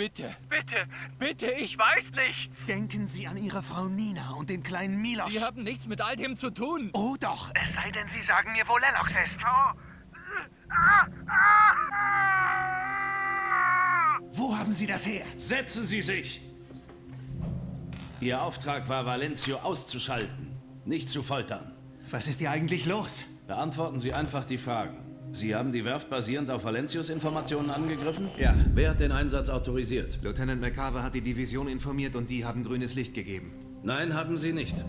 Bitte, bitte, bitte, ich weiß nichts. Denken Sie an Ihre Frau Nina und den kleinen Miloš. Sie haben nichts mit all dem zu tun. Oh doch. Es sei denn, Sie sagen mir, wo Lennox ist. Wo haben Sie das her? Setzen Sie sich! Ihr Auftrag war, Valencio auszuschalten, nicht zu foltern. Was ist hier eigentlich los? Beantworten Sie einfach die Fragen. Sie haben die Werft basierend auf Valencios Informationen angegriffen? Ja. Wer hat den Einsatz autorisiert? Lieutenant McCarver hat die Division informiert und die haben grünes Licht gegeben. Nein, haben sie nicht.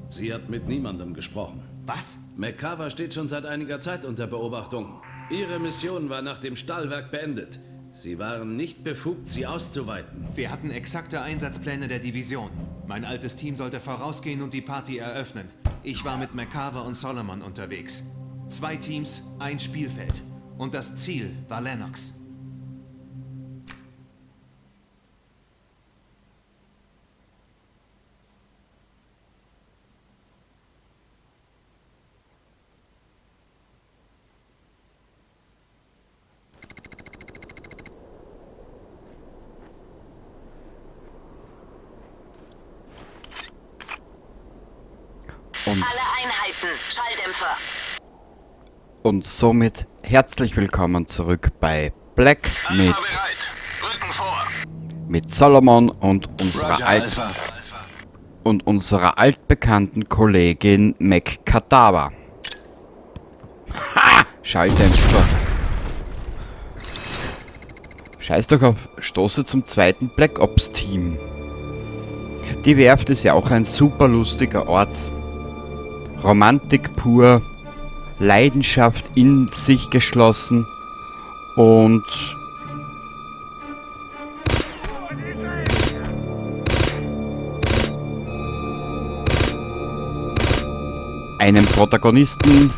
Sie hat mit niemandem gesprochen. Was? McCarver steht schon seit einiger Zeit unter Beobachtung. Ihre Mission war nach dem Stahlwerk beendet. Sie waren nicht befugt, sie auszuweiten. Wir hatten exakte Einsatzpläne der Division. Mein altes Team sollte vorausgehen und die Party eröffnen. Ich war mit McCarver und Solomon unterwegs. 2 Teams, ein Spielfeld. Und das Ziel war Lennox. Und Alle Einheiten, Schalldämpfer. Und somit herzlich willkommen zurück bei Black Alpha bereit. Rücken vor. mit Solomon und unserer, Roger, alt Alpha. und unserer altbekannten Kollegin McCadaver. Ha! Schalldämpfer. Scheiß doch auf, stoße zum zweiten Black Ops Team. Die Werft ist ja auch ein super lustiger Ort. Romantik pur, Leidenschaft in sich geschlossen und einen Protagonisten,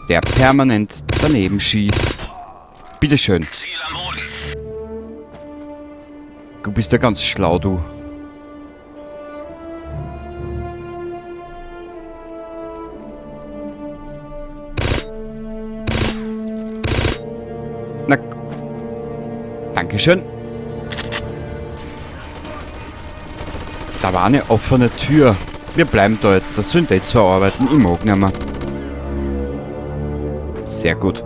der permanent daneben schießt. Bitteschön. Ziel am Boden. Du bist ja ganz schlau, du. Na, Dankeschön. Da war eine offene Tür. Wir bleiben da jetzt. Das sind jetzt verarbeiten. Ich mag nicht mehr. Sehr gut.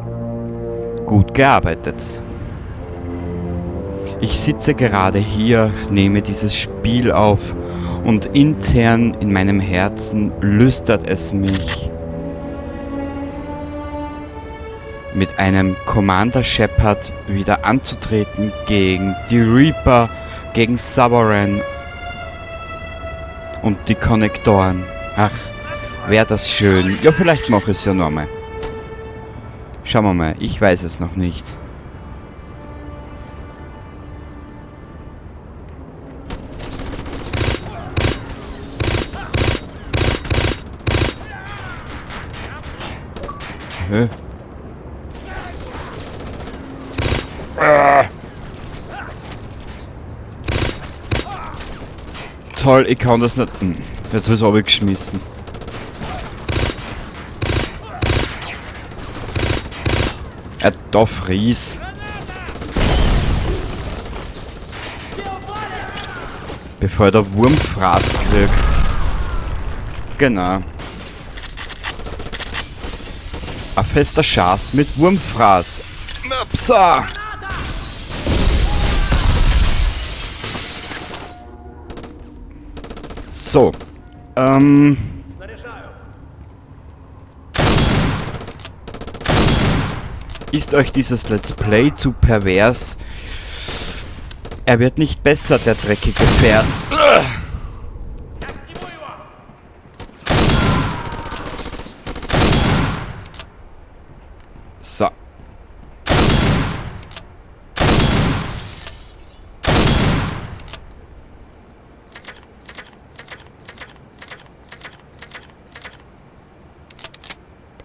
Gut gearbeitet. Ich sitze gerade hier, nehme dieses Spiel auf und intern in meinem Herzen lüstert es mich, mit einem Commander Shepard wieder anzutreten gegen die Reaper, gegen Sovereign und die Konnektoren. Ach, wär das schön. Ja, vielleicht mache ich es ja nochmal. Schauen wir mal, ich weiß es noch nicht. Hä? Toll, ich kann das nicht. Jetzt wird's runtergeschmissen. Da fries. Bevor ich da Wurmfraß krieg. Genau. Ein fester Schaß mit Wurmfraß. Upsa! So. Ist euch dieses Let's Play zu pervers? Er wird nicht besser, der dreckige Vers. Ugh. So.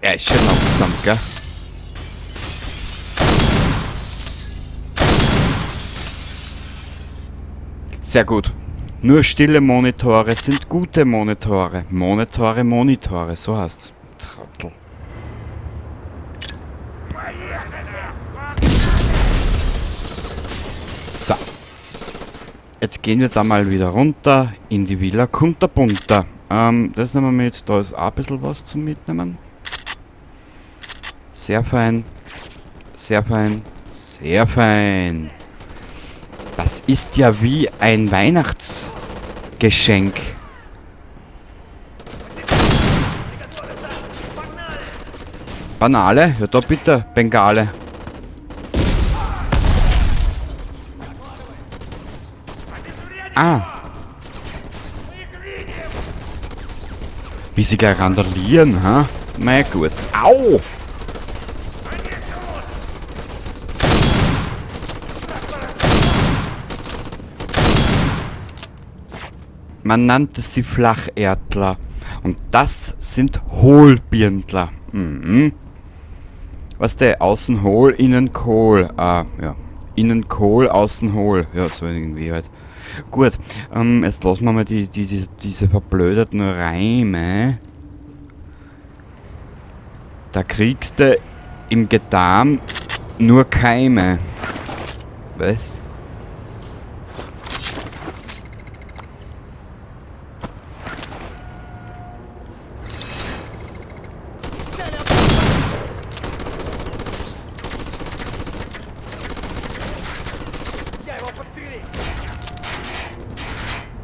Er ist schon langsam, gell? Sehr gut. Nur stille Monitore sind gute Monitore. Monitore, Monitore, so heißt's. Trottel. So. Jetzt gehen wir da mal wieder runter in die Villa Kunterbunter. Das nehmen wir mit. Da ist auch ein bisschen was zum Mitnehmen. Sehr fein. Sehr fein. Sehr fein. Das ist ja wie ein Weihnachtsgeschenk. Banale? Ja, da bitte, Bengale. Ah. Wie sie gleich randalieren, ha? Na gut. Au! Man nannte sie Flacherdler. Und das sind Hohlbirndler. Mhm. Was der? Außen hohl, innen Kohl. Ah, ja. Innen Kohl, außen hohl. Ja, so irgendwie halt. Gut, jetzt lassen wir mal diese verblödeten Reime. Da kriegst du im Gedarm nur Keime. Was?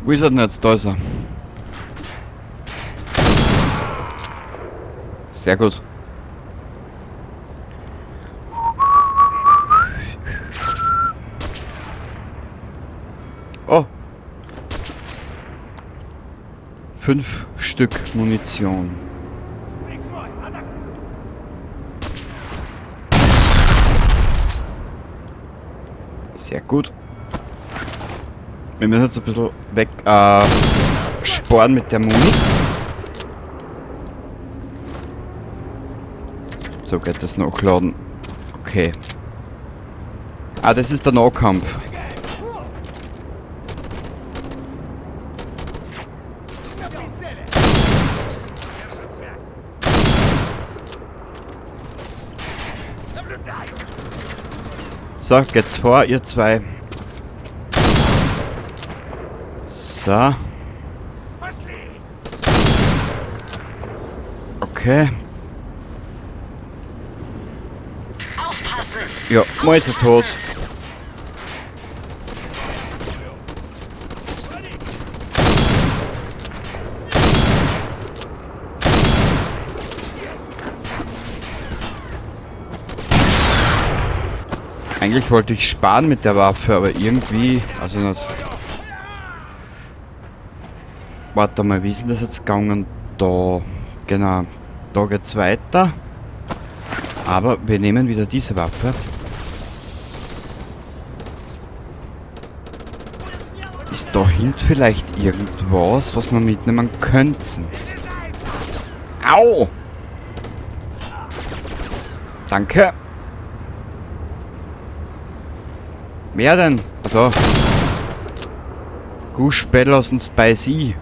Wo ist er denn jetzt? Da ist er. Sehr gut. Oh. 5 Stück Munition. Sehr gut. Wir müssen jetzt ein bisschen weg, sporen mit der Muni. So geht das Nachladen. Okay. Ah, das ist der Nahkampf. So, geht's vor, ihr zwei. So. Okay. Aufpassen. Ja, Mäuse tot. Eigentlich wollte ich sparen mit der Waffe, aber irgendwie, also nicht. Warte mal, wie ist denn das jetzt gegangen? Da, genau, da geht's weiter. Aber wir nehmen wieder diese Waffe. Ist da hinten vielleicht irgendwas, was wir mitnehmen könnten? Au! Danke! Wer denn? Ah, da. Gush Bellows und Spicy.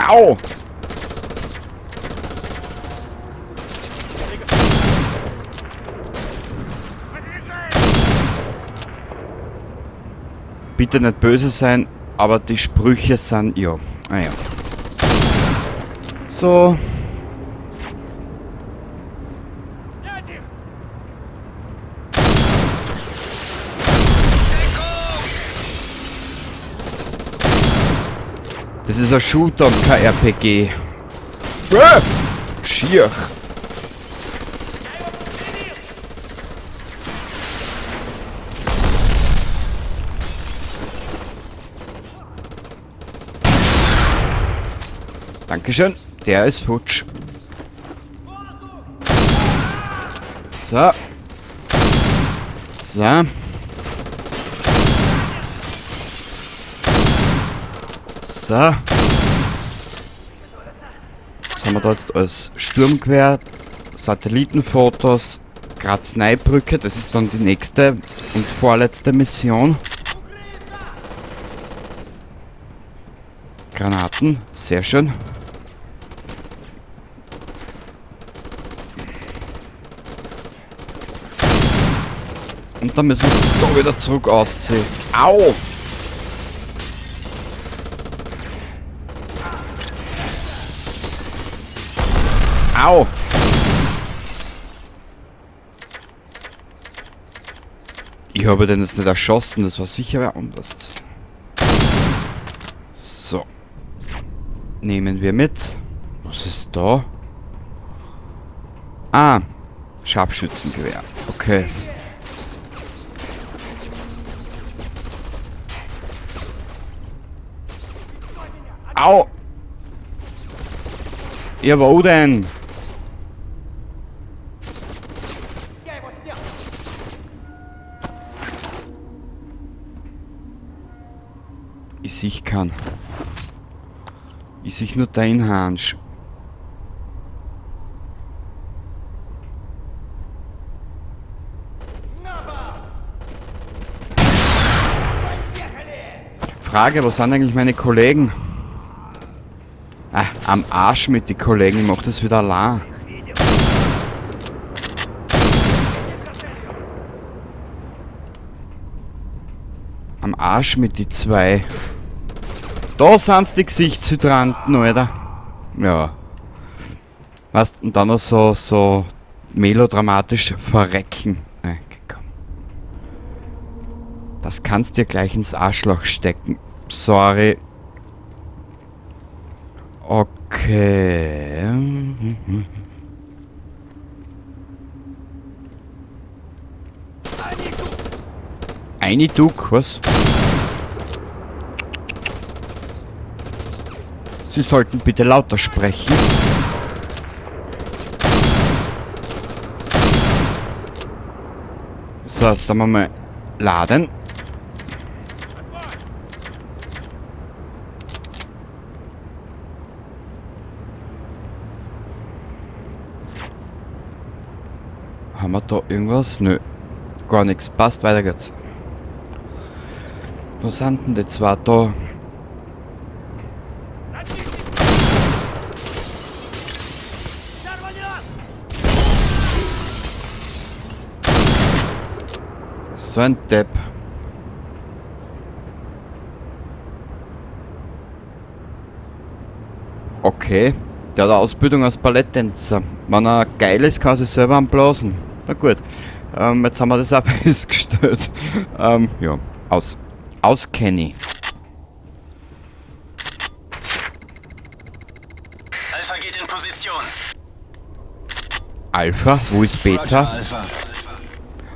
Au! Bitte nicht böse sein, aber die Sprüche sind... Ja, naja. So. Das ist ein Shooter und kein RPG. Schier. Dankeschön. Der ist futsch. So. So. So. Was haben wir da jetzt als Sturmgewehr? Satellitenfotos, Graz-Neibrücke, das ist dann die nächste und vorletzte Mission. Granaten, sehr schön. Und dann müssen wir da wieder zurück ausziehen. Au! Au! Ich habe den jetzt nicht erschossen, das war sicher wer anders. So. Nehmen wir mit. Was ist da? Ah, Scharfschützengewehr. Okay. Au! Ja, wo denn? Ich sich kann. Ich sich nur dein Hansch. Frage, wo sind eigentlich meine Kollegen? Ah, am Arsch mit den Kollegen, ich mach das wieder allein. Am Arsch mit die zwei. Da sind's die Gesichtshydranten, Alter. Ja. Weißt, und dann noch so melodramatisch verrecken. Okay, komm. Das kannst du dir gleich ins Arschloch stecken. Sorry. Okay. Eine Duck, was? Sie sollten bitte lauter sprechen. So, jetzt haben wir mal laden. Haben wir da irgendwas? Nö. Gar nichts. Passt, weiter geht's. Wo sind denn die zwei da? So ein Depp. Okay. Der hat eine Ausbildung als Balletttänzer. Wenn er geil ist, kann er sich selber anblasen. Na gut. Jetzt haben wir das auch festgestellt. Ja. Aus. Aus, Kenny. Alpha geht in Position. Alpha? Wo ist Beta? Roger, Alpha.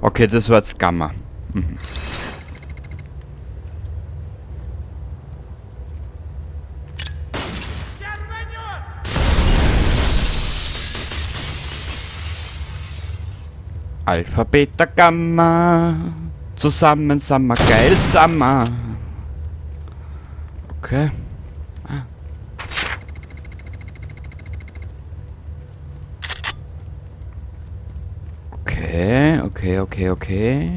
Okay, das war jetzt Gamma. Mhm. Alpha, Beta, Gamma. Zusammen sind wir geil, Sammer. Okay. Ah. Okay, okay, okay, okay.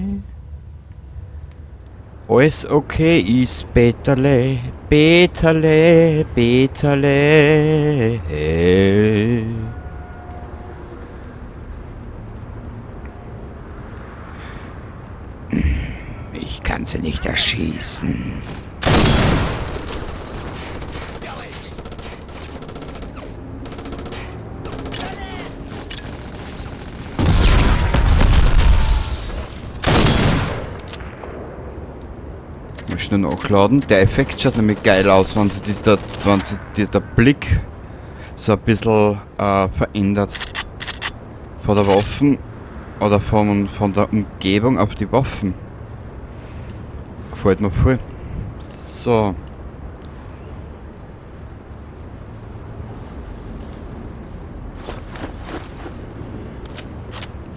Alles okay ist Beterle, Beterle, Beterle. Ich kann sie nicht erschießen. Mal schnell nachladen. Der Effekt schaut nämlich geil aus, wenn sich der Blick so ein bisschen verändert. Von der Waffen oder von der Umgebung auf die Waffen. Gefällt mir voll. So.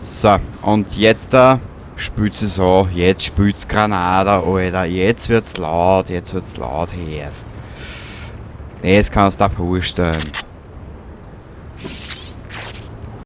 So, und jetzt da spült sie so. Jetzt spült's Granada, Alter. Jetzt wird's laut, erst. Jetzt kannst du dir vorstellen.